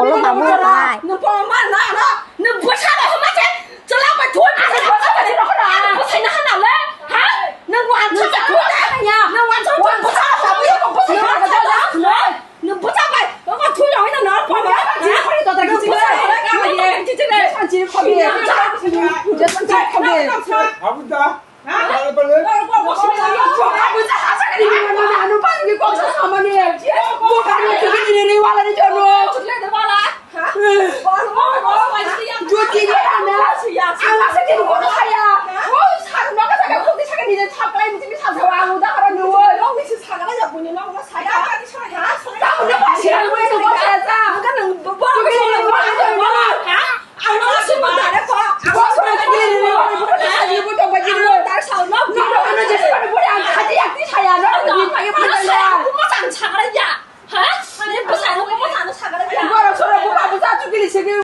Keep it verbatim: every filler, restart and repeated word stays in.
Olo kamu nai. Nung poma na na. Nung bwsa ba homa che. Chwla ba thun. Bwsa ba thun. Bwsa na na le. Ha? Nung wan sa ba thun. Nung wan sa ba thun. Bwsa ba thun. Nung bwsa ba. Nung bwsa ba. Nung thun na na poma. Jini khori to ta kichi. Jini khori. Jini khori. Abu da.